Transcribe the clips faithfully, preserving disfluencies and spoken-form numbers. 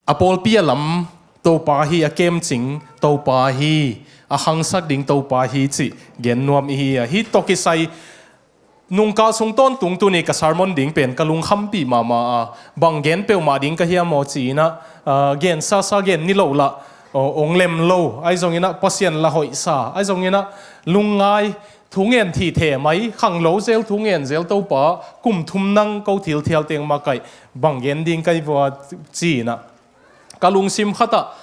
A pawlpi a lam Topa hi, a kemcing Topa hi, a hangsak ding Topa hi cih gen nuam i hi a, hih tawh kisai nungkah sung tawntung tuni ka sermon ding pen ka lungkhampih mahmah a, bang gen peuhmah ding ka hiam aw ci-in ah, ah, gen sasa gen ni lo lah, aw, ong lem lo, ahi zongin ah Pasian la hoihsa, ahi zongin ah lungngai, thu ngen thih them ahi, khanglo zel, thu ngen zel Topa, kum thum nang ko thilthial teng makaih, bang gen ding ka hi vua ci-in ah, ka lungsim khatah,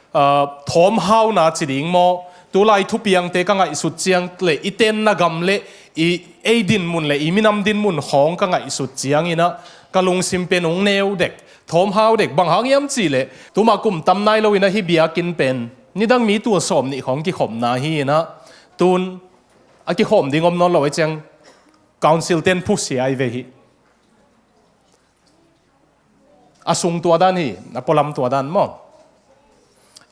ah, thawmhauna ci ding maw, tulai thupiangte ka ngaihsut ciang le i tenna gam le i ei dinmun le i minam dinmun khawng ka ngaihsut ciangin ah ka lungsim pen ong neu dek, thawmhau dek, bang hang hiam cih leh tuma kum tam nai loin ah hih biakinn pen nidang mi tul sawm nih khawng kikhopna hi-in ah, tun a kikhawm ding om nawn lo ahih ciang council ten phusia ahi ve hi. A sung tua dan hi, a pualam tua dan maw?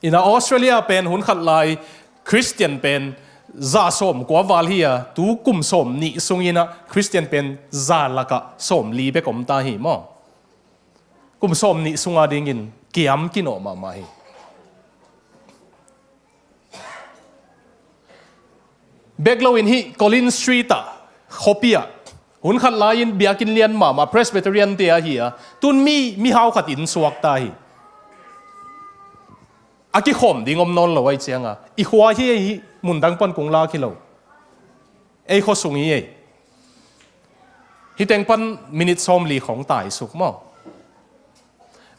In ah Australia pen hun khat lai Christian pen za sawm kua val hi a, tu kum sawm nih sungin ah Christian pen za lakah sawm li bek om ta hi maw? Kum sawm nih sunga dingin kiam kinawh mahmah hi. Bek loin hih Collins Street ah, khuapi ah, hun khat lai-in biakinn lian mahmah Presbyterian te ahi a, tun mi, mihau khat inn suak ta hi. A kikhawm ding om nawn lo ahih ciang a, i khua hi ei hi, mundang pan kong lak hi lo. Ei khuasung hi ei. Hih teng pan minute sawmli khawng taisuk maw?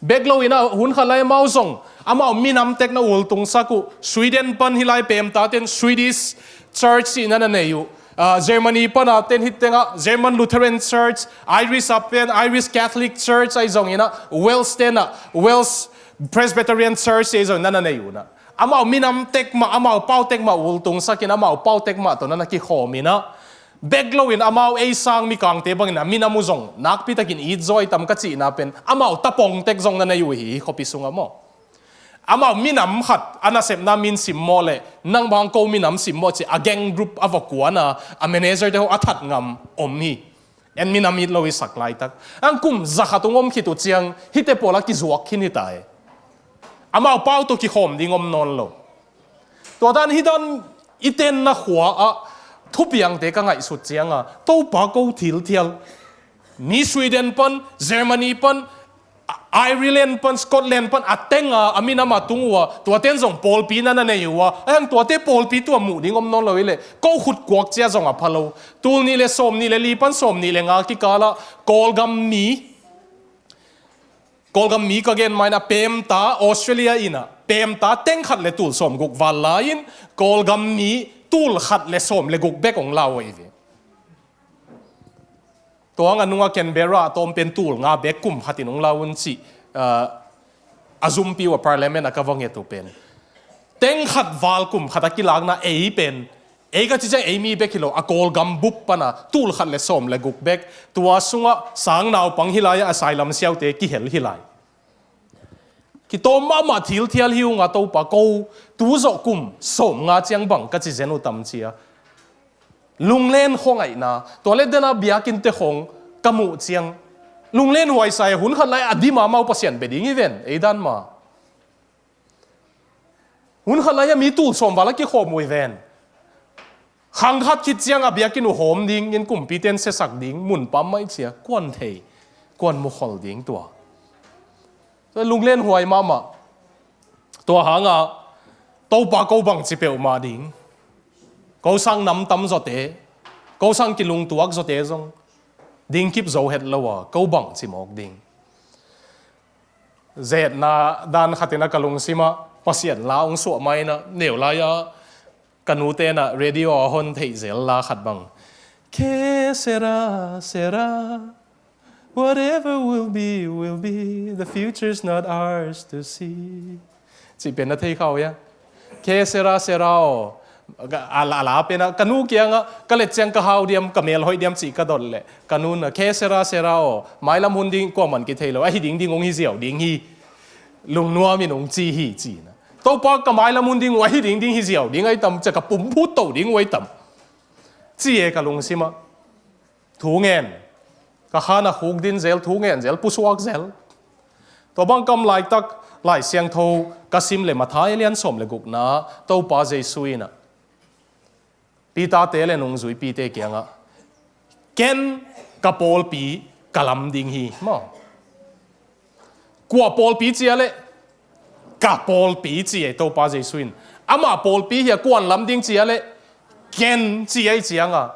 Bek loin ah hun khat lai amau zong amau minam tek na ultungsak uh, Sweden pan hih lai pemta ten Swedish Church cihna na nei uh. Ah, Germany pana ten hih tengah German Lutheran Church, Irish a pen Irish Catholic Church ahi zongin ah Wales tenah Wales Presbyterian Church ahi zongin ah na nei uh na. Amau minam tek mah, amau pau tek mah ultungsak in, amau pau tek mah tawh na na kikhawm in ah, bek loin amau ei sang mikangte bangin a minam uh zong nakpi takin it zaw tam ka cihna pen, amau tapong tek zong na nei uh hi, khuapi sungah maw? Amau minam khat a nasepna min simmawh leh, nang bang ko minam simmawh ci a gang group a va kuan a, a manager te ho a that ngam om hi. En minam it lo i sak laitak. Ang kum za khat ong om khit uh ciang, hihte pawl a kizuak khin hi ta e. Amau pau tawh kikhawm ding om nawn lo. Tua dan hi dan i tenna khua ah thupiangte ka ngaihsut ciang a, Topa ko thilthial. Mi Sweden pan, Germany pan, Ireland pan, Scotland pan, a teng a, a minam a tung uh a, tua ten zong pawlpi na na nei uh a, a hang tuate pawlpi tua muh ding om nawn lo hi leh, ko khut kuak cia zong a pha lo. Tul nih le sawm nih le li pan sawm nih le nga kikal ah, Kawlgam mi, Kawlgam mi ka gen mai-in a pemta Australia in a, pemta teng khat le tul sawm guk val lai-in, Kawlgam mi tul khat le sawm le guk bek ong lau ahi ve. Tua hang a nunga Canberra a tawm pen tul nga bek kum khat in ong lau un cih, ah, a zumpi uh a parliament a ka va nget uh pen. Teng khat val kum khat a kilakna ei pen, ei ka ci ciang ei mi bek hi lo, a Kawlgam bup pana tul khat le sawm le guk bek. Tua sungah sang naupang hi lai a, asylum siaute kihel hi lai. Kitawm mahmah thilthial hi ung a Topa ko, tu zawh kum sawm nga ciang bang ka ci zen uh tam cia. Lunglen khuangaihna, tua le dena biakinnte khawng ka muh ciang, lunglen huaisa e. Hun khat lai a dim a amau Pasian bia ding hi ven, ei dan mah. Hun khat lai a mi tul sawm val a kikhawm uh hi ven. Khang khat khit ciang a biakinn uh hawm ding, inn kumpite in siasak ding, mun pam mai cia, kuan thei, kuan mukhol ding tua. Tua lunglen huai mahmah. Tua hang a, Topa ko bang ci peuhmah ding. Ko sang nam tam zawte, ko sang kilungtuak zawte zong dingkip zo het lo a, ko bang ci mawk ding. Zetna dan khat in a ka lungsim ah Pasian la ong suah mai-in a, neu lai a ka nute in a radio a hon theih zel la khat bang, "Que será, será, whatever will be, will be, the future's not ours to see," cih pen na thei kha uh hia? "Que será, será aw." A la, a la pen a, ka nu kiangah ka let ciang ka hau diam, ka mel hoih diam cih ka dot leh, ka nu in a, "Que será, será aw, mailam hun ding kuaman kithei lo, ahi ding ding ong hi ziau ding hi, lungnuam in ong ci hi," ci-in a. Topa, ka mailam hun ding uh ahi ding ding hi ziau ding ahi tam cia, ka pumphut to ding uh ahi tam, ci e ka lungsim ah. Thu ngen. Ka khan a khuk din zel, thu ngen zel, pusuak zel. Tua bang kam laitak Lai Siangtho ka sim le Matthai a lian sawm le gukna Topa Jesu in ah Peter-te le nungzuipite kiangah, "Ken ka pawlpi ka lam ding hi," maw. Kua pawlpi ci a leh, "Ka pawlpi," ci ei Topa Jesu in. Amah pawlpi hi a, kuan lam ding ci a leh, "Ken," ci ei cianga,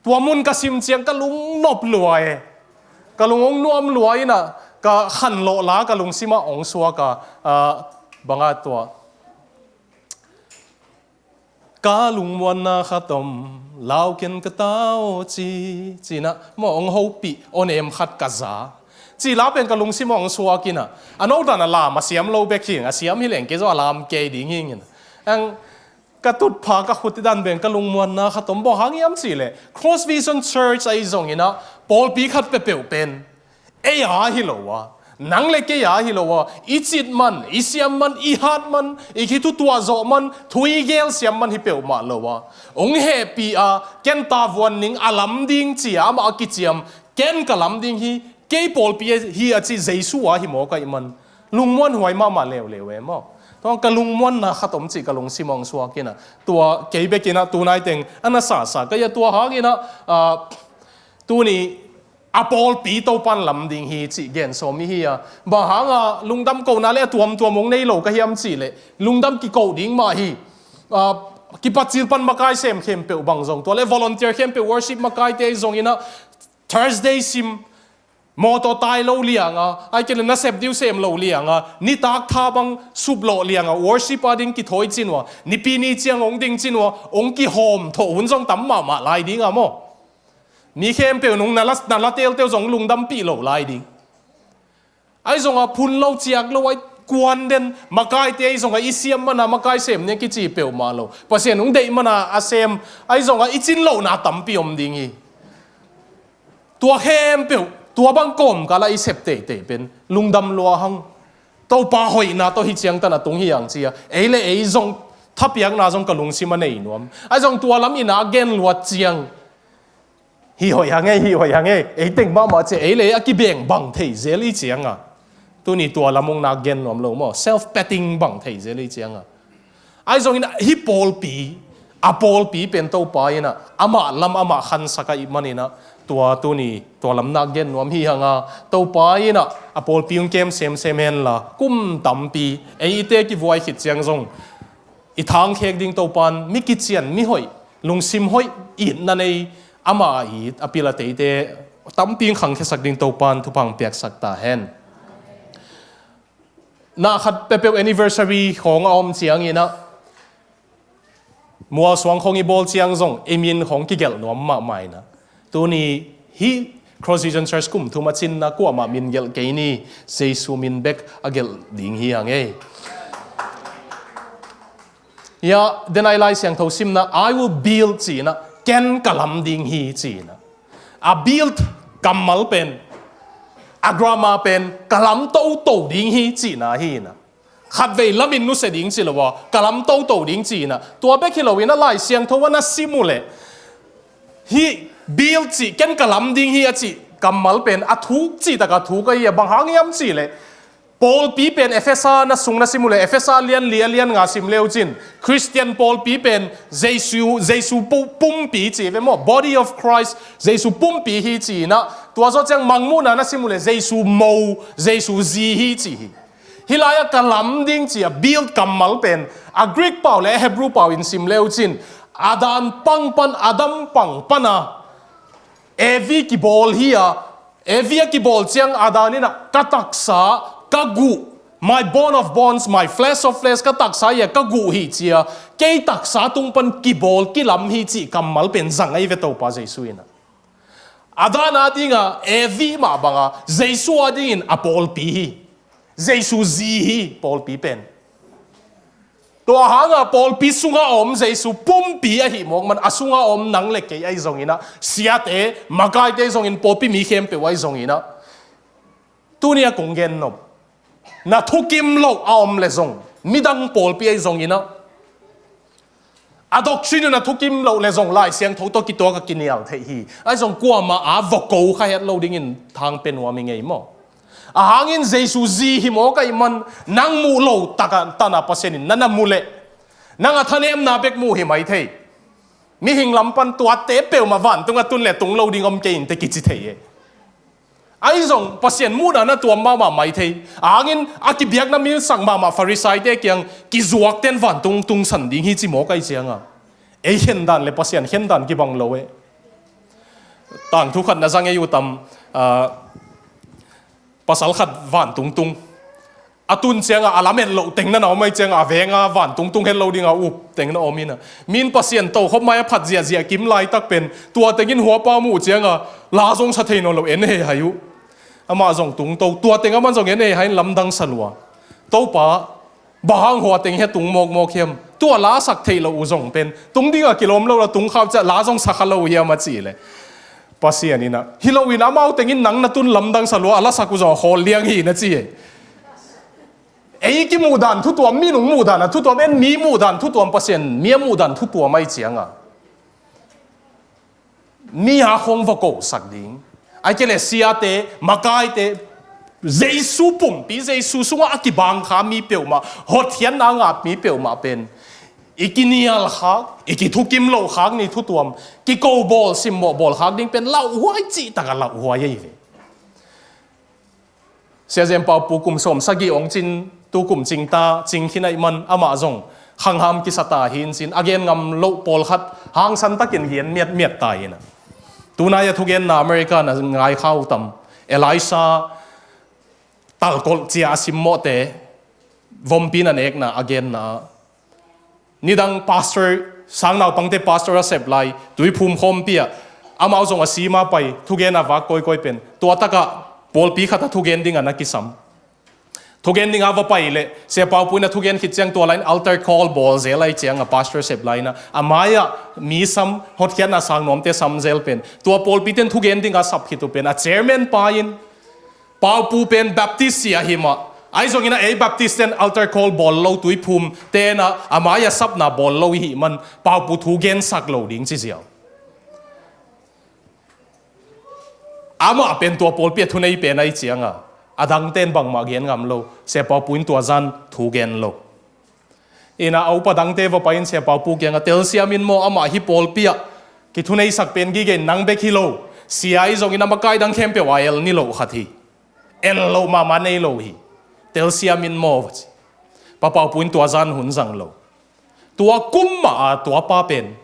tua mun ka sim ciang ka lungnop lua e. Ka lung hong nuam lua in ah ka khanlawh la ka lungsimah hong suak a, ah, banga tua, "Ka lungmuanna khat om, lau ken ka ta aw," ci, ci-in ah maw, hong hopih, aw nem khat ka za, ci la pen ka lungsim hong suak in ah, a no dan a lam a siam lo bek hi ing, a siam hi leng kei zong a lam kei ding hi ing in ah, ka tutpha ka khut i dan pen ka lungmuanna khat om. Bang hang hiam cih leh Cross Vision Church ahi zongin ah pawlpi khat peuhpeuh pen ei a hi lo a, nang le kei a hi lo a, i cit man, i siam man, i hat man, i kithutuah zawh man, thu i gel siam man hi peuhmah lo a, hong hehpih a, ken tavuan ning a lam ding ci a amah a kiciam, "Ken ka lam ding hi, kei pawlpi hi," a ci Jesu a hi mawk ahih man lungmuanhuai mahmah leuleu e maw. Tua ka lungmuanna khat om cih ka lungsim hong suak in ah, tua kei bek in ah tu nai teng a na sasa ka hi a, tua hang in ah, ah, tuni a pawlpi Topan lam ding hi cih gen sawm i hi a. Bang hanga lungdam kohna le a tuamtuam hong nei lo ka hiam cih leh, lungdam kikoh ding mah hi. Ah, kipatcil pan makai sem khempeuh bang zong, tua le volunteer khempeuh, worship makaite zongin ah Thursday sim mawtaw tai lo lianga, ai kei le nasep diu sem lo lianga, nitak tha bang suplawh lianga worship a ding kithawi cin uh a, Nipi ni ciang hong ding cin uh a, hong kihawm thawh hun zong tam mahmah lai ding a maw. Mi khempeuh nung na la, na la teltel zong lungdampih lo lai ding. Ahi zongah phun lo ciak lo, ai kuan den, makaite ahi zongah i siam mana makai sem ni a kici peuhmah lo. Pasian hong deih mana a sem, ahi zongah i cin lohna tampi om ding hi. Tua khempeuh, tua bang kawmkal ah i sep teitei pen lungdam lua hang. Topa hoihna tawh hi ciangtan a tung hi hang ci a, ei le ei zong thapiakna zong ka lungsim a nei nuam. Ahi zong tua lam i na gen luat ciang, "Hih hoih hang ei, hih hoih hang ei," ei teng mahmah ci a, ei le ei a kibeng bang thei zel i cianga, tuni tua lam hong na gen nuam lo maw, self-patting bang thei zel i cianga. Ahi zongin ah hih pawlpi, a pawlpi pen Topa in ah amah lam amah khansak ahih manin ah, tua tuni tua lam na gen nuam hi hanga, Topa in ah a pawlpi hong kem semsem henla, kum tampi ei i te kivuai khit ciang zong i thangkhek ding Topan mi kician, mi hoih, lungsim hoih, itna nei, ama a it a pil a teite tampi hong khangkhiasak ding Topan thupha hong piaksak ta hen. Na khat peuhpeuh anniversary khawng a om ciangin ah, mualsuang khawng i bawl ciang zong ei min khawng kigelh nuam mahmah in ah, tuni hih Cross Vision Church kum thum a cinna kuamah min gelh kei ni, Jesu min bek a gelh ding hi hang ei. Ia, denai Lai Siangtho simna, "I will build," ci-in ah, "Ken ka lam ding hi," ci-in ah. A build kammal pen, a grammar pen, ka lam toto ding hi cihna hi in ah. Khatvei lamin nusia ding ci lo a, ka lam toto ding ci in ah. Tua bek hi loin ah Lai Siangtho a na sim uh leh, hih build cih, "Ken ka lam ding hi," a cih kammal pen a thuk cihtak a thuk ahi a, bang hang hiam cih leh, pawlpi pen Efesa na sung na sim uh leh, Efesa lian li a lian nga sim le uh cin, Khristian pawlpi pen Jesu, Jesu pu-, pumpi ci ve maw, body of Christ, Jesu pumpi hi ci in ah, tua zawh ciang Mangmuhna na sim uh leh, Jesu mo, Jesu zi hi ci hi. Hih lai-ah ka lam ding ci a build kammal pen a Greek pau le a Hebrew pau in sim le uh cin, Adam pang pan, Adam pang pan a Evi kibawl hi a, Evi a kibawl ciang Adam in ah, "Ka taksa, ka guh, my bone of bones, my flesh of flesh, ka taksa hi a, ka guh hi," ci a, kei taksa tung pan kibawl, kilam hi cih kammal pen zang ahi ve Topa Jesu in ah. Adam a dingah Evi mah banga Jesu a dingin a pawlpi hi. Jesu zi hi pawlpi pen. Tua hanga pawlpi sunga om Jesu pumpi ahi mawk man, a sunga om nang le kei ahi zongin ah, siate, makaite zongin, pawlpi mi khempeuh ahi zongin ah, tuni a kong gen nop, na thukim loh a om le zong, midang pawlpi ahi zongin ah, a doctrine uh na thukim loh le zong Lai Siangtho tawh kituak a kinial theih hi. Ahi zong kuamah a voko kha het lo dingin thang pe nuam i ngei maw? A hangin Jesu zi hi mawk ahih man, nang muh lo takah tana Pasian in na na mu leh, nang a thanemna bek mu hi mai thei. Mihing lam pan tuate peuhmah vantung a tun le tung lo ding om kei in te kici thei e. Ahi zong Pasian muhna na tuam mahmah mai thei. A hangin a kibiakna milsak mahmah Farisaite kiang kizuakten vantung tungsan ding hi ci mawk ahi cianga, ei khendan le Pasian khendan kibang lo e. Tangthu khat na zang ei uh tam, ah, pasal khat vantung tung. A tun cianga a lamet loh teng na na om ahi cianga, a venga vantung tung het lo dinga up teng na om ina. Min Pasian tokhop mai a phat ziahziah kim laitak pen, tua tengin huapa muh cianga la zong sa thei nawn lo, en hei hai uh. Amah zong tungto, tua teng aman zong en hei hai in lamdang sa lua. Topa, bang hang hua teng hi a tung mawkmawk hiam? Tua la sak theih loh uh zong pen tung dinga kilawm lo la tung khau ciah la zong sa kha lo uh hiam a cih leh, Pasian ina, hi lo in amau tengin nang na tun lamdang sa lua, a la sak uh zong a khawl liang hi na ci e. Ei kimuhdan thutuam, minung muhdan a thutuam, en mi muhdan thutuam, Pasian mi a muhdan thutuam ahi cianga, mi a khong va kosak ding. Ai ke le siate, makaite, Jesu pumpi, Jesu sungah a kibang kha mi peuhmah, hotkhiatna a ngap mi peuhmah pen i kinial khak, i kithukim lo khak ni thutuam, kiko bawl, simmawh bawl khak ding pen lauhuai cih takah lauhuai ahi ve. Sia Zem Pau Pu kum sawm sagih ong cin, tu kum cing ta, cing khin ahih man, amah zong khangham kisa ta hi in cin, a gen ngam loh pawlkhat hangsan takin gen miatmiat ta hi na. Tunai a thugenna America na ngai kha uh tam, Elisha talkolh cia a simmawhte, vompi na nekna a genna, nidang pastor, sang naupangte pastor a sep lai, tuiphum khawmpi ah, amau zong a sima pai, thugen a vak kawikawi pen, tua takah pawlpi khat a thugen dingah na kisam. Thugen dingah va pai leh, Sia Pau Pu in a thugen khit ciang tua lai in altar call bawl zel ahi cianga pastor sep lai ina, a mai-ah mi sam, hotkhiatna sang nuamte sam zel pen, tua pawlpite in thugen dingah sap khit uh pen, a chairman pa in, Pau Pu pen Baptist sia hi mah. Ahi zongin a ei Baptist ten altar call bawl lo, tuiphum ten a, a mai-ah sapna bawl lo i hih man, Pau Pu thu gensak lo ding ci ziau. Amah pen tua pawlpi a thunei pen ahi cianga, a dangten bangmah gen ngam lo, Sia Pau Pu in tua zan thu gen lo. Ina a upa dangte va pai in Sia Pau Pu kiangah telsiam in maw, amah hi pawlpi ah kithuneisak pen gige in nang bek hi lo, sia ahi zongin a makai dang khempeuh a el ni lo khat hi. El loh mahmah nei lo hi. Telsiam in maw va ci. Pa Pau Pu in tua zan hun zang lo. Tua kum mah a tua pa pen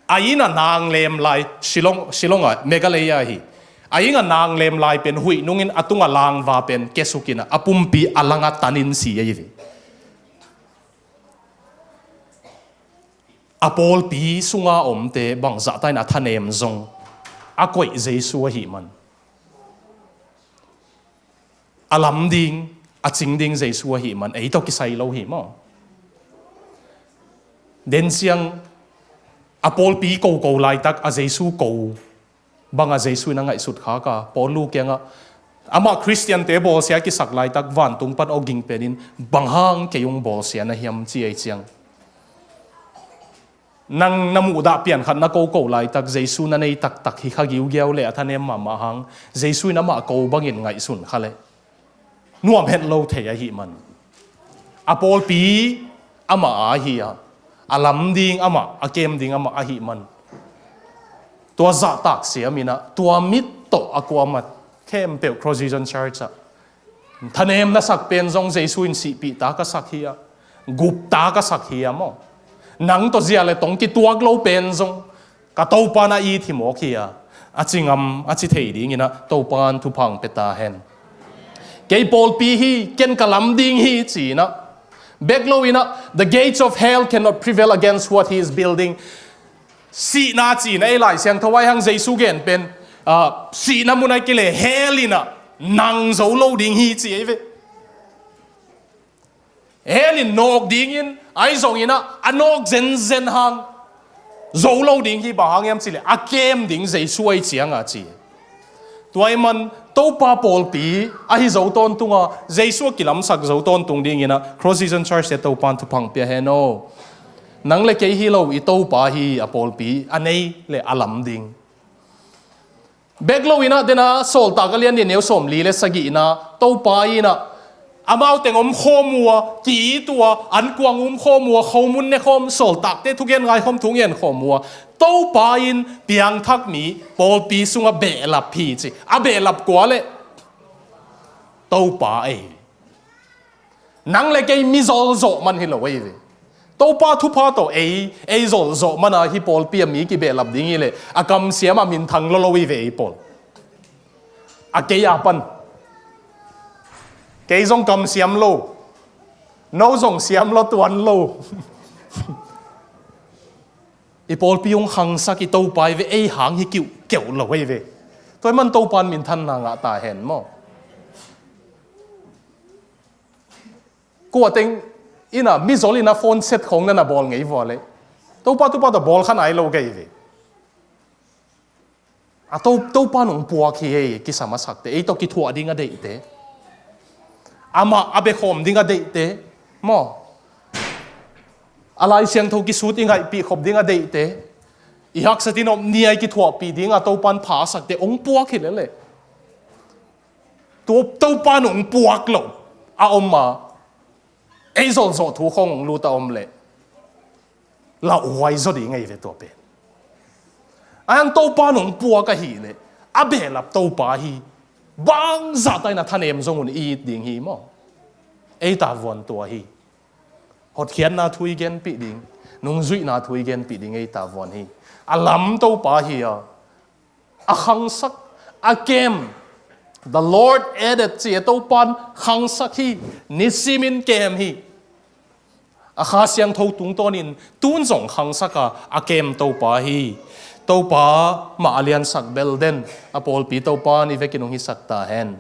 a inn a nanglem lai, Shillong, Shillong ah, Meghalaya hi. A inn a nanglem lai pen huih nungin a tungah langva pen kiasuk ina, a pumpi a langah tanin si ahi ve. A pawlpi sunga omte bangzahta in a thanem zong a koih Jesu ahih man, a lam ding, a cing ding Jesu ahih man, ei tawh kisai lo hi maw? Den ciang a pawlpi koko laitak a Jesu ko banga Jesu in a ngaihsut khak a, Paul lu kiangah, amah Khristiante bawlsia kisak laitak vantung pan awging penin, bang hang kei ung bawlsia na hiam ci ei ciang, nang na muhdah pian khat na koko laitak Jesu na nei taktak hi kha giugiau le a thanem mahmah hang, Jesu in amah ko bangin ngaihsun kha le nuam het lo thei ahih man, a pawlpi amah a ahi a, a lam ding amah, a kem ding amah ahih man, tua zahtak siam inah tua mit tawh a kuamah khempeuh Cross Vision Church ah thanem na sak pen zong Jesu in sihpih ta ka sak hi a, gup ta ka sak hi a maw? Nang tawh zia le tong kituak lo pen zong ka Topa na it hi mawk hi a, a ci ngam, a ci thei dinginah Topa in thupha pia ta hen. Kei pawlpi hi, ken ka lam ding hi ci-inah bek lo inah, "The gates of hell cannot prevail against what he is building." Sihna ci-inah ei Lai Siangtho ai hang Jesu gen pen, ah, sihna mun ai kile hell inah nang zo lo ding hi ci ei ve. Hell in nawk dingin, ahi zonginah a nawk zenzen hang zo lo ding hi. Bang hang hiam cileh a kem ding Jesu ahi cianga ci. Tua ahih man Topa pawlpi ahi zo tawntunga, Jesu a kilamsak zo tawntung dinginah Cross Vision Church te Topa in thupha pia hen aw. Nang le kei hi lo, i Topa hi a pawlpi a nei le a lam ding. Bek lo in ah, den a Sawltak a lian nih, neu sawmli le sagihna, Topa in ah amau teng om khawm uh a, ki-it uh a, ankuang um khawm uh a, khomun ne khawm, sawltakte thugen ngai khawm, thu ngen khawm uh a, Topa in piangthak mi pawlpi sungah behlap hi ci. A behlap kua leh? Topa ei. Nang le kei mi zolzawh man hi lo ei ve. Topa thupha tawh ei, ei zolzawh man a hih pawlpi a mi kibehlap ding hi leh, a kamsiam a minthang lolo ei ve ei pawl. A kei a pan. Kei zong kamsiam lo. No zong siam lo, tuan lo. I pawlpi hong khangsak i Topa hi ve, ei hang hi kiuhkeuh lo hi ve. Tua ahih man Topa in minthanna ngah ta hen maw. Kua teng in ah mizol in ah phone set khawng na na bawl ngei vua leh, Topa, Topa tawh bawl kha nai lo kei ve. A To, Topa in hong puak hi ei, kisam a sakte, ei tawh kithuah ding a deihte. Amah a bia khawm ding a deihte maw. A Lai Siangtho kisut i ngaihpih khop ding a deihte. I haksat in om ni a i kithuahpih ding a Topa in pha a sakte hong puak hi lel e. Tua Topa in hong puak lo a om a, ei zolzawh thu khawng hong lut a om leh, lauhuai zaw ding ei ve tua pen. Ahih hang Topa in hong puak ahih leh, a behlap Topa hi. Bangzah ta in a thanem zong hun i it ding hi maw. Ei tavuan tua hi. Hotkhiatna thu i genpih ding, nungzuihna thu i genpih ding ei tavuan hi. A lam Topa hi a, a khangsak, a kem. The Lord added ci e, Topa in khangsak hi, nisim in kem hi. A Kha Siangtho tungtawnin tun zong khangsak a, a kem Topa hi. Topa mah a liansak bel den, a pawlpi Topa in i vekin hong hisak ta hen.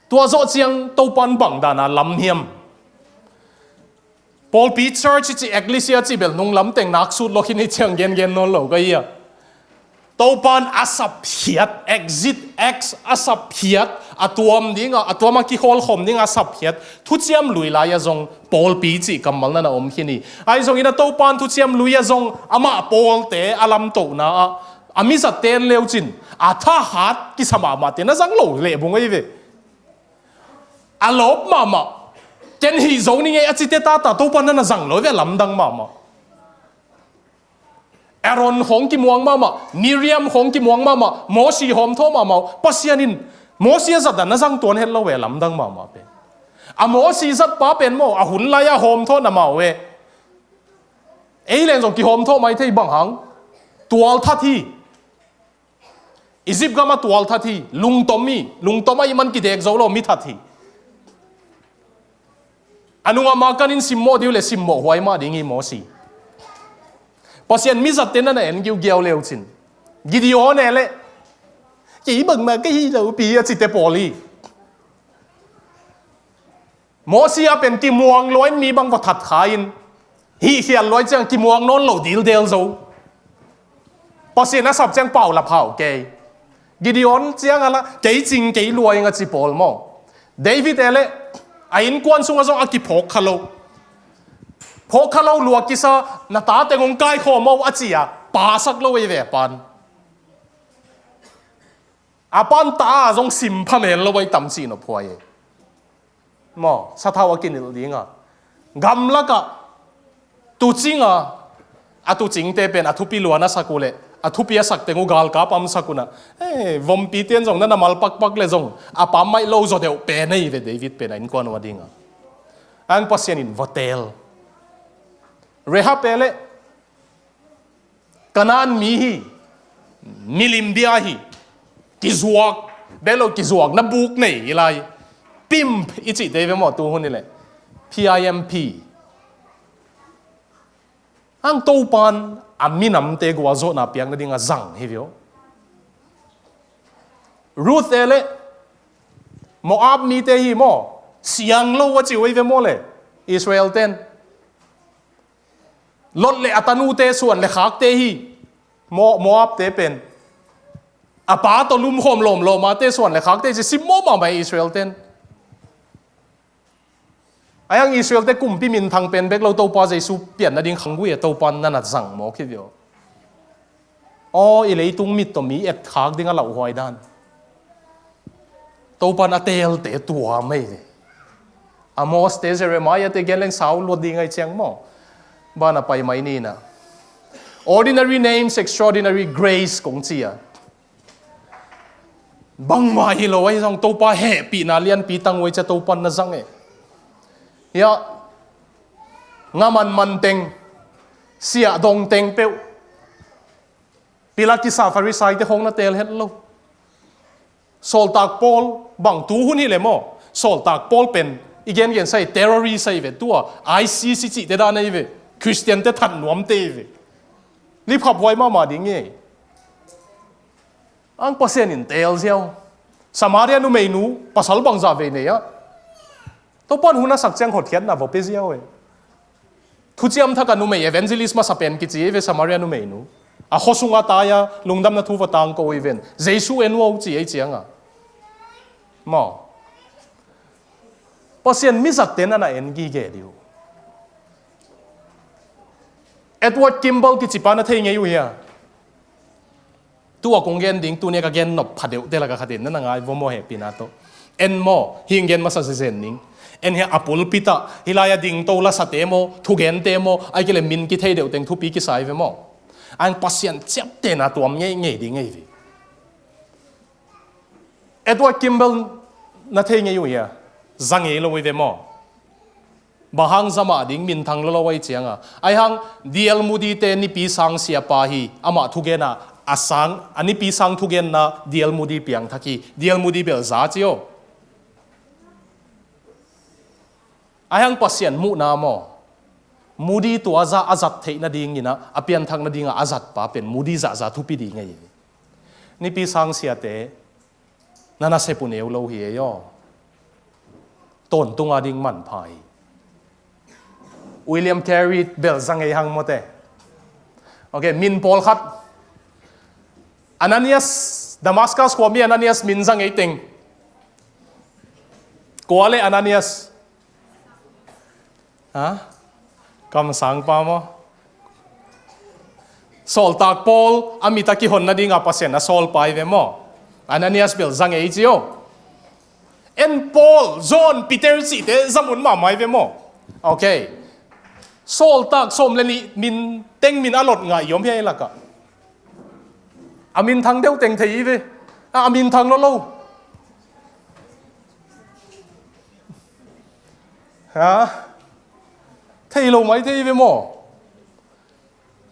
Tua zawh ciang Topa in bang dan a lam hiam? Pawlpi, church i ci, ecclesia ci bel nung lam teng nak sut lo khin hi ciang gengen nawn lo ka hi a. Topa in a sapkhiat, exit X a sapkhiat, a tuam ding a, a tuam a kikhawl khawm ding a sapkhiat thuciam lui lai ah zong pawlpi cih kammal na na om khin hi. Ahi zongin a Topa in thuciam lui ah zong amah pawlte a lamtohna ah, a mizatte en le uh cin, a thahat kisa mahmahte na zang lo leh bung ei ve. A lawp mahmah, ken hih zo ning ei a cite tata Topa in na na zang lo ve, a lamdang mahmah. Aaron khawng kimuang mahmah, Miriam khawng kimuang mahmah, Mosi hawmthawh mahmah uh, Pasian in Mosi a zat a na zang tuan het lo ve, a lamdang mahmah pen. A Mosi zatpa pen maw, a hun lai a hawmthawh na mah uh e. Ei leng zong kihawmthawh mai thei, bang hang? Tualthat hi. Egypt gam a tualthat hi, lungtom hi, lungtom ahih man kidek zo lo, mithat hi. A nungah makanin simmawh ding uh leh simmawh huai mah ding hi Mosi. Pasian mizatte na na en giugiau le uh cin, Gideon e leh, kei bangmah ka hi lo pi a cite pawl hi. Mosi a pen kimuang lua in mi bang va that kha in, hih khial lua ciang kimuang nawn lo dildel zo. Pasian a sap ciang paulap hau kei. Gideon ciang a la, kei cing kei lua ing a ci pawl maw. David e leh, a innkuan sungah zong a kiphawk kha lo. Phawk kha lo lua kisa, na ta teng hong kaikhawm o a ci a, pasak lo ei ve a pan. A pan ta a zong simpha mel lo ei tam cih nop huai ei. Maw, sathau a kinilh ding a. Gamlak ah tuucing a, a tuucingte pen a thupi lua na sak uh leh, a thupi a sak teng uh galkap a omsak un a. Eh, vompite in zong na na mal pakpak leh zong, a pam maih lo zaw deuh pen ei ve David pen a innkuan uh a ding a. Ang Pasian in va teel. Rahab e leh, Kanaan mi hi, milim bia hi, kizuak, bel lo kizuak, na buk nei hi lai. Pimp i cihte hi ve maw, tu hun hi leh. P I M P. Ang Topa in a minamte gualzawhna piak nading a zang hi ve aw. Ruth e leh, Moab mite hi maw, siang lo a ci uh ei ve maw leh, Israel ten. Lot leh a tanute suan leh khakte hi. Mo-, Moabte pen a pa tawh lumkhawm lawmlawm a te suan leh khakte ci, simmawh mahmah Israel ten. Ahi hang Israel te kumpi minthang pen bek lo, Topa Jesu pian nading khanggui a Topa in na na zang mawk hi ve aw. Aw, i leitung mit tawh mi etkhak ding a lauhuai dan. Topan a teelte tua mei ve. Amos te, Jeremiah te gen leng sau luat ding ahi ciang maw. Ban a pai mai ni na. Ordinary names, extraordinary grace kong ci a. Bangmah hi lo ahi zong Topa hehpihna lianpi tang uh ahi ciang Topan na zang e. Hiah nga manman teng, siah dong teng peuh. Pilak kisa Farisai te khong na teel het lo. Sawltak Paul bang tu hun hi le maw? Sawltak Paul pen i gengen sai terrorist ahi ve tua. ISIS i cihte dan ahi ve. Christian te that nuamte ahi ve. Lipkhaphuai mahmah ding hi. Ang Pasian in teel ziau. Samaria numeinu pasal bangzah vei nei ah. Topan hun a sak ciang hotkhiatna va pia ziau e. Thuciam Thak a numei evangelist masa pen kici ve Samaria numeinu. A khuasung a tai a lungdamna thu va tangko i ven. Jesu en uh a uh ci ei cianga. Maw. Pasian mizatte na na en gige diu. Edward Kimball kici pa na thei ngei uh hia? Tua kong gen ding, tuni a ka gen nop phadeuhte laka khatin na na ngai vo maw hehpihna tawh. En maw, hing gen masa zezen ning. En hia a pulpit ah, hih lai a dingto lasate maw, thugente maw, ai kile min kithei deuh teng thupi kisai ve maw. Ang Pasian ciaptena tuam ngei ngei ding ngei ve. Edward Kimball na thei ngei uh hia? Za ngei lo i ve maw. Bang hang za mah ding minthang lolo ahi cianga. Ai hang D L Moody te nipi sang siapa hi, amah thugena a sang, a nipi sang thugenna D L Moody piangthak hi. D L Moody bel za ci aw. Ai hang Pasian muhna maw. Moody tua za a zat theih nadingin a, a pianthak nadinga a zatpa pen Moody zahza thupi ding ahi. Nipi sang siate na nasep uh neu lo hi ei aw. Tawntunga ding manpha hi. William Carey bel za ngei hang mawte. Ok, min pawlkhat. Ananias, Damascus khuami Ananias min za ngei teng. Kua le Ananias? Ha? Kamsangpa maw? Sawltak Paul a mit a kihon nadinga Pasian a sawlpa i ve maw? Ananias bel za ngei ci aw. En Paul, John, Peter cihte za mun mahmah i ve maw? Ok. Sawltak sawm le nih min teng min a lot ngah i om hia i lakah. A minthang deuh teng thei i ve. A, a minthang lo lo. Ha? Thei lo mai thei ve maw?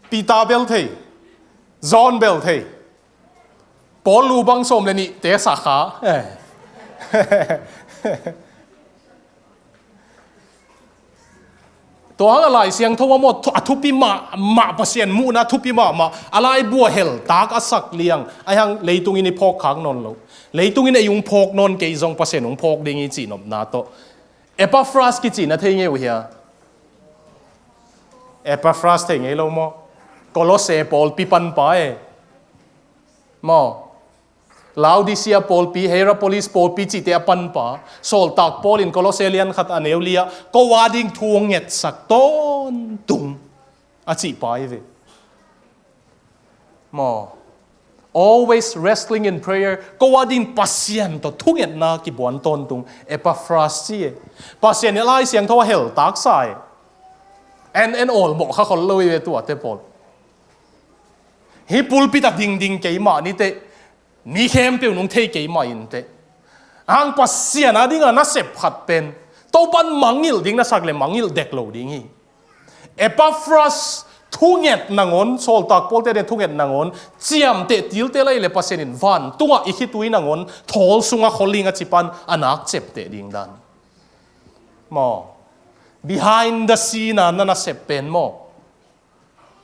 Peter bel thei. John bel thei. Paul lu bang sawm le nih te sa kha. Eh. Tua hang a Lai Siangtho a maw, thu-, a thupi mahmah Pasian muhna thupi mahmah. A laibu a heltak a sak liang. Ai hang leitungin i phawk khak nawn lo. Leitungin ei ung phawk nawn kei zong Pasian ung phawk ding i cihnopna tawh. Epaphras kici na thei ngei uh hia? Epaphras thei ngei lo maw? Kolosse pawlpi panpa e. Maw? Laodicea pawlpi, Hierapolis pawlpi cihte a panpa. Sawltak Paul in Kolosse lian khat a neu li ah, ko a ding thu ngetsak tawntung a cihpa i ve. Maw. Always wrestling in prayer. Ko a ding Pasian tawh thungetna kibuan tawntung. Epaphras ci e. Pasian i Lai Siangtho a heltak sa e. En en awlmawh kha khol lo i ve tuate pawl. Hih pulpit a dingding keimah nite. Mi khempeuh nung thei keimah inte. Ang Pasian a dinga nasep khat pen Topan mangngilh ding na sak le mangngilh dek lo ding hi. Epaphras thunget nangawn, sawltak pawlte den thunget nangawn, ciamteh tilte lai le Pasian in vantungah i khitui nangawn thawl sunga kholling a cipan a nak cepteh ding dan. Maw. Behind the scene a na nasep pen maw.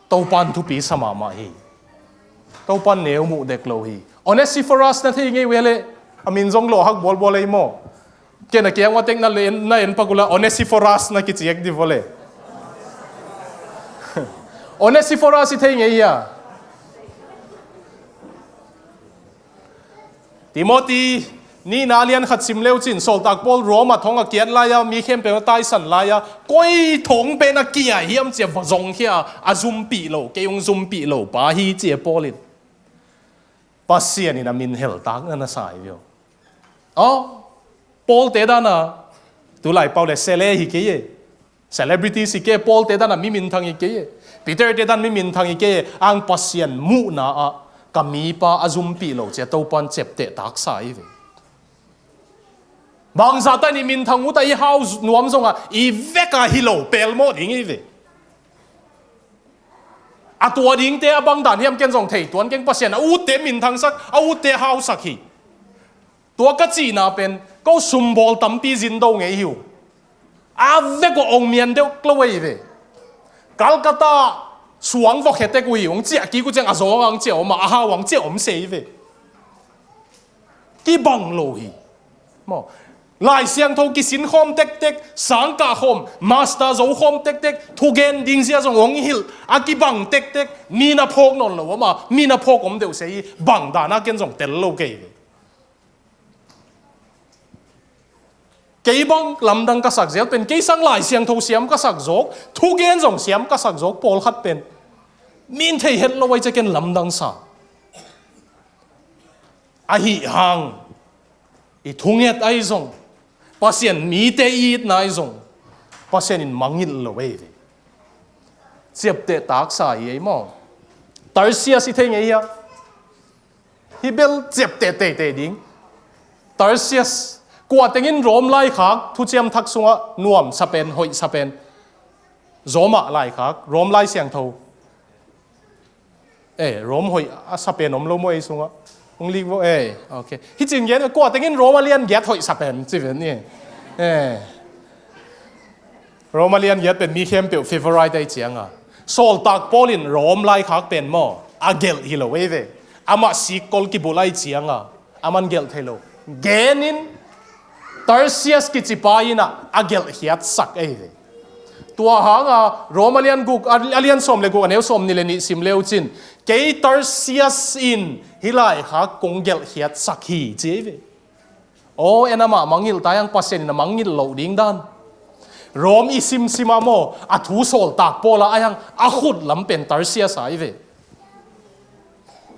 Topan thupi sa mahmah hi. Topan neu muh dek lo hi. Onesiphorus na thei ngei uh hia le. A min zong lawhhak bualbual ei maw. Kei na kiang ua tek na le, na en pak uh la Onesiphorus na kiciek di vua le. Onesiphorus i thei ngei hia? Timothy nihna lian khat sim leu cin, sawltak Paul Rome a thong a kiat lai-a, mi khempeuh a taisan lai-a, koi thong pen a kia hiam cia va zong khia, a zumpih lo, kei ung zumpih lo pa hi cia Paul in. Pasian in a min heltak na na sa hi ve aw. Aw, Paul te dan a, tu lai pau le sele hi kei e. Celebrities hi kei, Paul te dan a mi minthang hi kei e. Peter te dan mi minthang hi kei e. Ang Pasian muhna ah ka mipa a zumpih lo cia Topan ciapteh taksa hi ve. Bangzah ta in i minthang ut a i hau nuam zong a i vek a hi lo pelmawh ding hi ve. A tua dingte a bang dan hiam ken zong thei tuan keng, Pasian a utte minthangsak, a utte hausak hi. Tua ka cihna pen ko sumbawl tampi zin do ngei hi uh. A vek uh ong mian deuh lo ei ve. Calcutta suang vawkhe tek uh hi, ong ciah kik uh ciang a zawng ang ciah om a, a hau ang ciah om sei ve. Kibang lo hi. Maw, Lai Siangtho kisin khawm tektek, sangkah khawm, master zo khawm tektek, thugen ding zia zong hong hilh a kibang tektek, mi na phawk nawn lo om a, mi na phawk om deuh se hi, bang dana ken zong tel lo kei ve. Kei bang lamdang ka sak zel pen kei sang Lai Siangtho siam ka sak zawk, thugen zong siam ka sak zawk pawlkhat pen min thei het lo ai cia ken lamdang sa. Ahi hang i thunget ahi zong, Pasian mite i itna ahi zong, Pasian in mangngilh lo ei ve. Ciapteh taksa hi ei maw? Tarsias i thei ngei hia? Hi bel ciapteh teitei ding. Tarsias, kua tengin Rom laikhak thuciam thak sungah nuam sapen, hoih sapen? Zomah laikhak, Rom Lai Siangtho. Eh, Rom hoih a sapen om lo maw ei sungah? Hong lik vo, eh, ok. Hi cin gen, kua tengin Rom a lian giat hoih sapen ci ven ni. Eh. Rom a lian giat pen mi khempeuh favorite ahi cianga, sawltak Paul in Rom laikhak pen maw a gelh hi lo ei ve. Amah sikkol kibulh ahi cianga aman gelh thei lo. Genin Tarsias kicipa inah a gelhkhiatsak ei ve. Tua hanga Rom a lian guk, a lian sawm le guk, a neu sawm ni le nih sim leu cin, kei Tarsias in hih laikhak kong gelhkhiatsak hi ci ei ve. Aw, en amah mangngilh ta iang, Pasian in a mangngilh loh ding dan. Rom i simsima maw, a thu sawltak Paul a iang a khut lam pen Tarsias a i ve.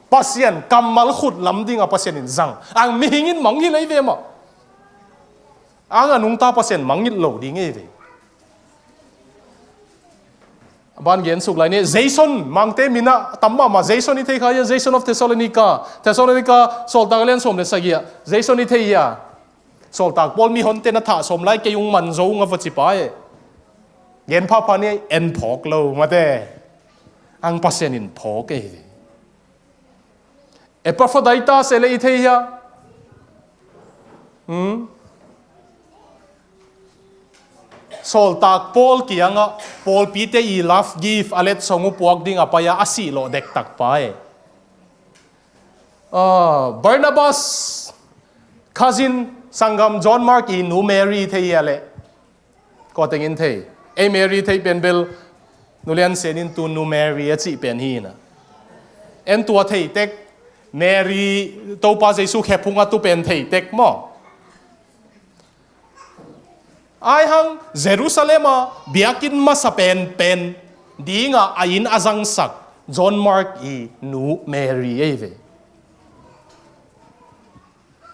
Pasian kammal khut lam dinga Pasian in zang ang mihing in mangngilh ei ve mah. Ang a nungta Pasian mangngilh lo ding ei ve. A ban gen suk lai ni, Jason, mangte minah tam mahmah, Jason i thei kha hia? Jason of Thessalonica, Thessalonica sawltak a lian sawm le sagih ah Jason i thei hia? Sawltak Paul mihonte na thah sawm lai kei ung man zo ung a va cipa e. Gen phapha ni, en phawk lo mate. Ang Pasian in phawk e. Epaphroditus e le i thei hia? Hmm? Sawltak Paul kiangah pawlpite i love gift a letsong uh puak ding a pai-a a sihlawh dektak pa e. Ah, Barnabas cousin sanggam John Mark i nu Mary thei hia le? Kua tengin thei? Ei Mary thei pen bel nulian senin tu nu Mary a cih pen hi na. En tua thei tek, Mary Topa Jesu khephung a tu pen thei tek maw? Ai hang Jerusalem a biakinn masa penpen dinga a inn a zangsak John Mark i nu Mary ei ve.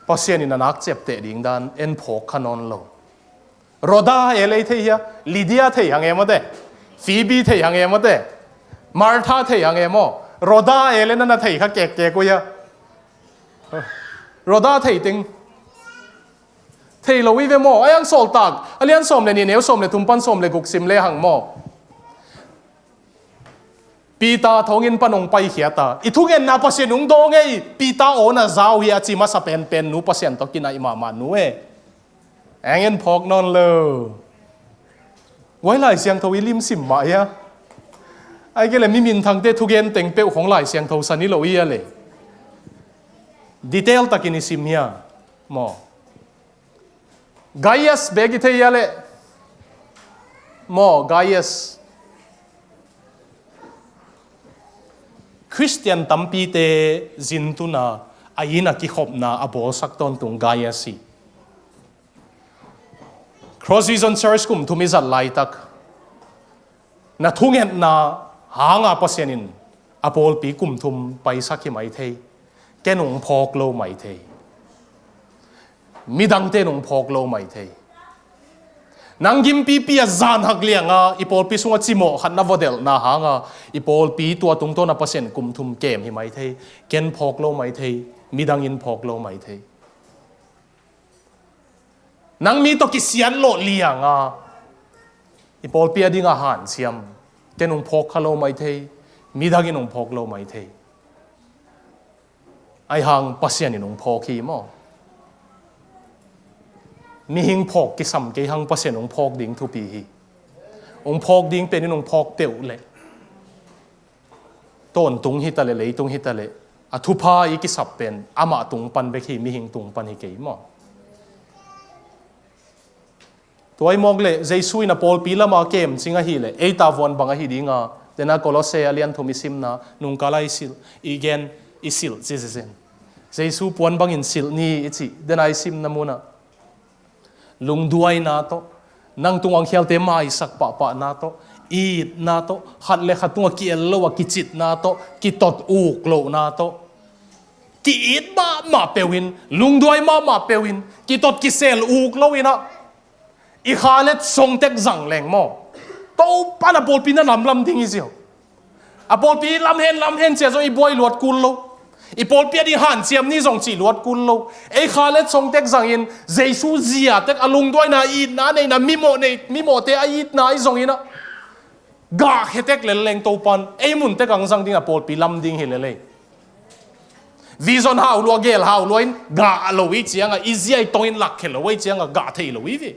Pasian in a nak ciapteh ding dan en phawk kha nawn lo. Rhoda e le i thei hia? Lydia thei hang e mawte. Phoebe thei hang e mawte. Martha thei hang e maw? Rhoda e le na na thei kha kekkek uh hia? Rhoda thei teng thei lo i ve maw? A iang sawltak a lian sawm le nih, neu sawm le thum pan sawm le guk sim le hang maw? Peter thonginn pan hong paikhiat a, i thungetna Pasian hong dawng ei, Peter aw na za uh hi a ci masa penpen nu, Pasian tawh kinaih mahmah nu e. Eng en phawk nawn lo. Guai Lai Siangtho i lim sim mah hia? Ai kei le mi minthangte thugen teng peuh khong Lai Siangtho san i lo i a le. Detail takin i sim hia? Maw. Gaius bek i thei hia le? Maw, Gaius. Khristian tampite zintuna a inn a kikhopna a bawlsak tawntung Gaius hi. Cross Vision Church kum thum i zat laitak na thungetna hanga Pasian in a pawlpi kum thum paisak hi mai thei. Ken ung phawk lo mai thei. Midangte nung phawk lo mai thei. Nang gimpipi a zan hak lianga i pawlpi sunga cimawh khat na vaw delhna hanga i pawlpi tua tungtawna Pasian kum thum kem hi mai thei. Ken phawk lo mai thei. Midangin phawk lo mai thei. Nang mi tawh kisiat lawh lianga i pawlpi a dinga hanciam. Ken ung phawk kha lo mai thei. Midangin ung phawk lo mai thei. Ahi hang Pasian in ung phawk hi maw? Mihing phawk kisam kei hang Pasian ung phawk ding thupi hi. Ung phawk ding penin ung phawk peuh leh tawntung hi ta leh leitung hi ta leh a thupha i kisap pen amah tung pan bek hi, mihing tung pan hi kei maw? Tua i mawk leh Jesu in a pawlpi lama kemcing ahih leh ei tavuan bang ahi dinga, tena Kolose a lian thum i simna, nungkala i silh, i gen, i silh ci zen. Jesu puan bangin silh ni i cih, tena i simna munah lungduaina tawh, nang tungah khialte maisak pahpahna tawh, itna tawh, khat le khat tungah ki-el lo a kicitna tawh, kitot uk lohna tawh, ki-it mahmah peuhin, lungduai mahmah peuhin, kitot kisel uk loinah i kha letsong tek zang leng maw? Topa na pawlpi na lamlam ding hi ziau. A pawlpi lamhen lamhen cia zong i buai luat kul lo. I pawlpi a ding hanciam ni zong cih luat kul lo. Ei kha letsong tek zangin Jesu zia tek a lungduaina itna neihna mimawh nei, mimawhte a itna i zonginah gah khetek lel leng Topan ei mun tek ang zang ding a pawlpi lam ding hi lelei. Vision hau lua, gel hau lua in gah lo i cianga, i zia i tongin lakkhia lo i cianga gah thei lo i ve.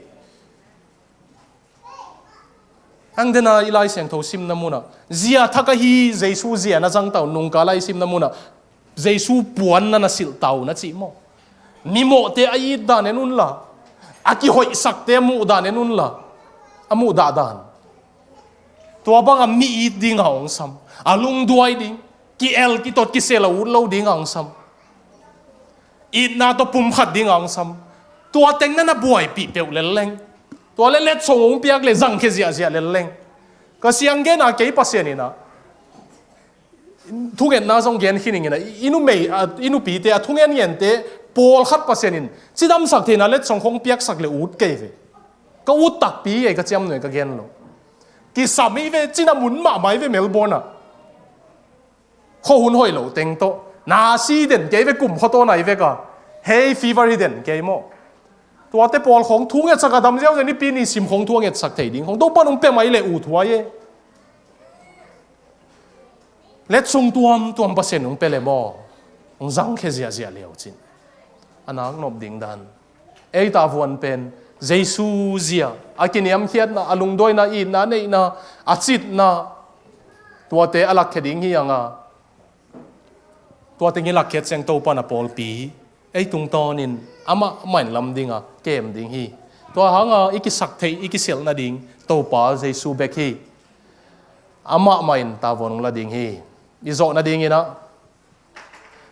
Ang dena i Lai Siangtho simna munah zia thak ahi Jesu zia na zangtau nungkala i simna munah Jesu puan na na silhtau na cih maw? Mimawhte a it dan en unla, a kihoihsakte a muh dan en unla, a muh dahdan. Tua banga mi it dinga hong sam. A lungduai ding, ki-el kitot kisel a ut lo dinga hong sam. Itna tawh pumkhat dinga hong sam. Tua teng na na buaipih peuh lel leng. Tua le letsong hong piak le zangkhia ziahziah lel leng. Ka siang gena kei Pasian inah thungetna zong gen khin ingin ah, i numei, i nupite, a thungen ngente pawlkhat Pasian in cidamsak theihna letsong khong piaksak le ut kei ve. Ka ut takpi ei ka ciamnuai ka gen lo. Kisam i ve, cina mun mahmah i ve Melbourne ah. Khuahun hoih lo teng tawh na si den kei ve, kum khuatawn ai veka hay fever hi den kei maw? Tuate pawl khong thungetsak a dam ziauziau nipi ni sim khong thungetsak thei ding khong Topan hong pia mai le ut huai e. Letsong tuamtuam Pasian hong pia le maw? Hong zangkhia ziahziah leu cin a nak nop ding dan. Ei tavuan pen Jesu zia, a kiniamkhiatna, a lungduaina, itna neihna, a citna, tuate a lakkhia ding hi anga. Tua teng i lakkhiat ciang Topa na pawlpi ei tungtawnin amah main lam dinga kem ding hi. Tua hanga i kisak theih, i kiselh nading Topa Jesu bek hi. Amah mahin tavuan hong la ding hi. I zawh nadinginah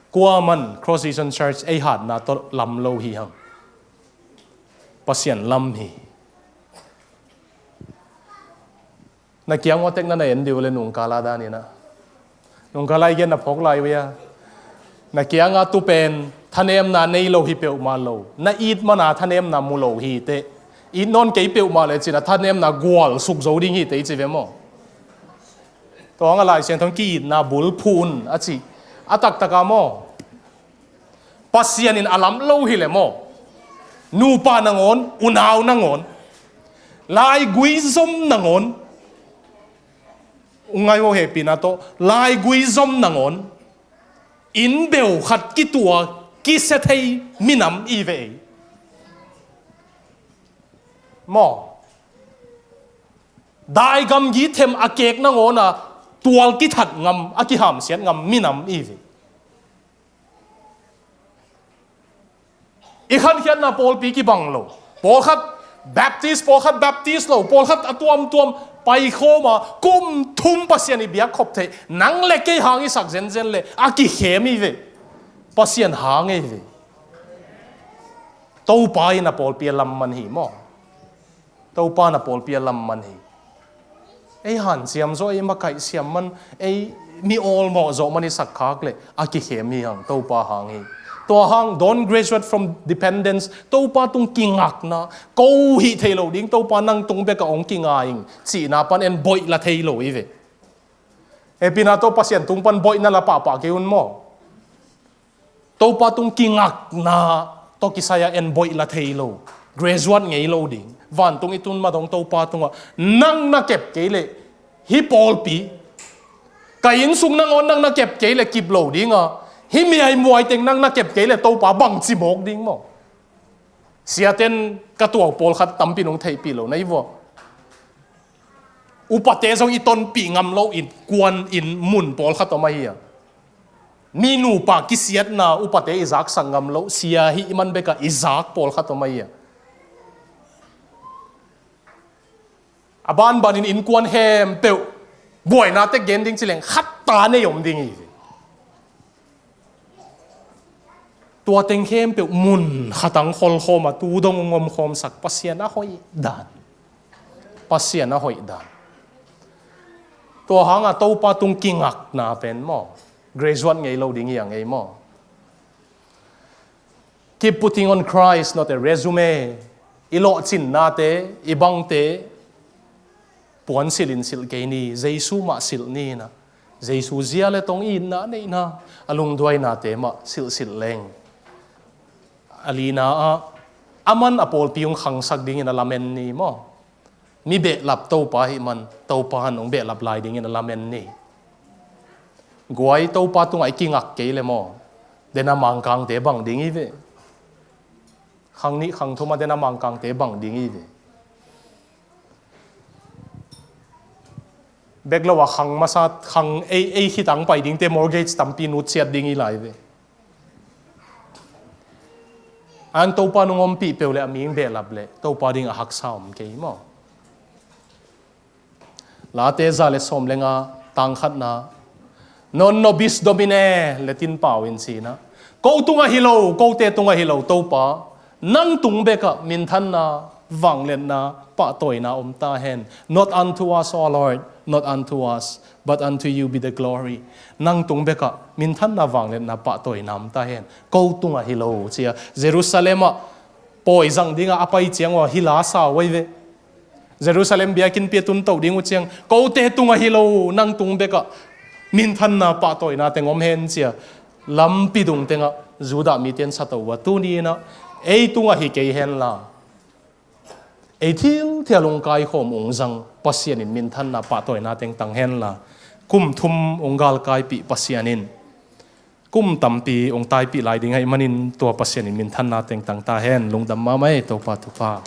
kuaman Cross Vision Church ei hatna tawh lam lo hi hang. Pasian lam hi. Na kiang ua tek na na en diu le nungkala daninah, nungkala i gen na phawk lai uh ia. Na kianga tupen thanemna nei lo hi peuhmah lo, na it mana thanemna mu lo hi teh. It nawn kei peuhmah le cin a thanemna gual suk zo ding hi teh i ci ve maw? Tua hanga Lai Siangtho in ki-itna bul phu un a ci. A taktaka maw? Pasian in a lam lo hi le maw? Nupa nangawn, unau nangawn, laigui zom nangawn, ungai ho hehpihna tawh laigui zom nangawn, inn beu khat kitua kisia thei minam i ve ei. Maw? Daigamgi them a kek nangawna tual kithat ngam, a kihamsiat ngam minam i ve. I khankhiatna pawlpi kibang lo. Pawlkhat Baptist, pawlkhat Baptist lo, pawlkhat a tuamtuam paikhawma kum thum Pasian i biak khop theih. Nang le kei hang i sak zenzen le a kikhem i ve. Pasian hang i ve. Topa in a pawlpi a lamman hi maw? Topa na pawlpi a lamman hi. Ei hanciam zaw, ei makaih siam man, ei Mi awlmawh zawh man i sak khak leh a kikhem hi hang, Topa hang hi. Tua hang, don't graduate from dependence, Topa tung kingakna, ko hih thei lo ding, Topa nang tung bek a hong kinga ing, cihna pan en boih la thei lo hi ve. Hehpihna tawh Pasian tung pan boihna la pahpah kei un maw. Topa tung kingakna tawh kisai-ah en boih la thei lo. Graduate ngei lo ding. Vantung i tun ma dong Topa tungah nang na kep kei leh hih pawlpi, ka innsung nangawn nang na kep kei leh kip lo ding a, hih miaimuai teng nang na kep kei leh Topa bangci mawk ding maw. Siaten ka tuau pawlkhat tampi nong theihpih lo na hi vua. Upate zong i tonpih ngam lo in kuan in mun pawlkhat om ahi a. Mi nupa kisiatna upate i zaksak ngam lo, sia hih man bek a i zak pawlkhat om ahi a. A banbanin innkuan khempeuh buaina tek gen ding ci leng khat ta nei om ding hi. Tua teng khempeuh mun khat ah hong kholkhawm a, tu dong hong omkhawmsak Pasian a hoih dan. Pasian a hoih dan. Tua hang a Topa tung kingakna pen maw, graduate ngei lo ding hi a ngei maw. Keep putting on Christ, not a resume. I lawhcinnate, i bangte puansilh in silh kei ni, Jesu mah silh ni in a. Jesu zia le tong, itna neihna, a lungduainate mah silhsilh leng. A lina ah, aman a pawlpi hong khangsak dingin a lamen ni maw. Mi behlap Topa hih man, Topa in hong behlap lai dingin a lamen ni. Guai, Topa tungah i kingak kei leh maw, den a Mangkangte bang ding hi ve. Khang nih khang thum a den a Mangkangte bang ding hi ve. Bek lo a khang masa, khang ei, ei khit a hong pai dingte mortgage tampi nutsiat ding hi lai ve. An Topa nong ompih peuh leh a mihing behlap leh Topa ding a haksa om kei maw. Late za le sawm le nga, tang khatna, non nobis domine, Latin pau in ci-in a, ko tungah hi lo, kote tungah hi lo, Topa nang tung bek ah minthanna, vangliatna, pahtawina om ta hen. Not unto us, O Lord, not unto us, but unto you be the glory. Nang tung bek ah minthanna, vangliatna, pahtawina om ta hen. Ko tungah hi lo, ci-a Jerusalem ah pawi zang dingah a pai ciang uh a hih la sa uh ahi ve. Jerusalem biakinnpi a tun toh ding uh ciang, kote tungah hi lo, nang tung bek ah minthanna, pahtawina teng om hen, ci-a lampi dung tengah Judah mite in sa to uh a, tuni in a ei tungah hi kei hen la, ei thilthial hong kaikhawm, hong zang Pasian in minthanna, pahtawina teng tang hen la, kum thum hong galkaipih Pasian in kum tampi hong taipih lai ding ahih manin tua Pasian in minthanna teng tang ta hen. Lungdam mahmah ei, Topa thupha.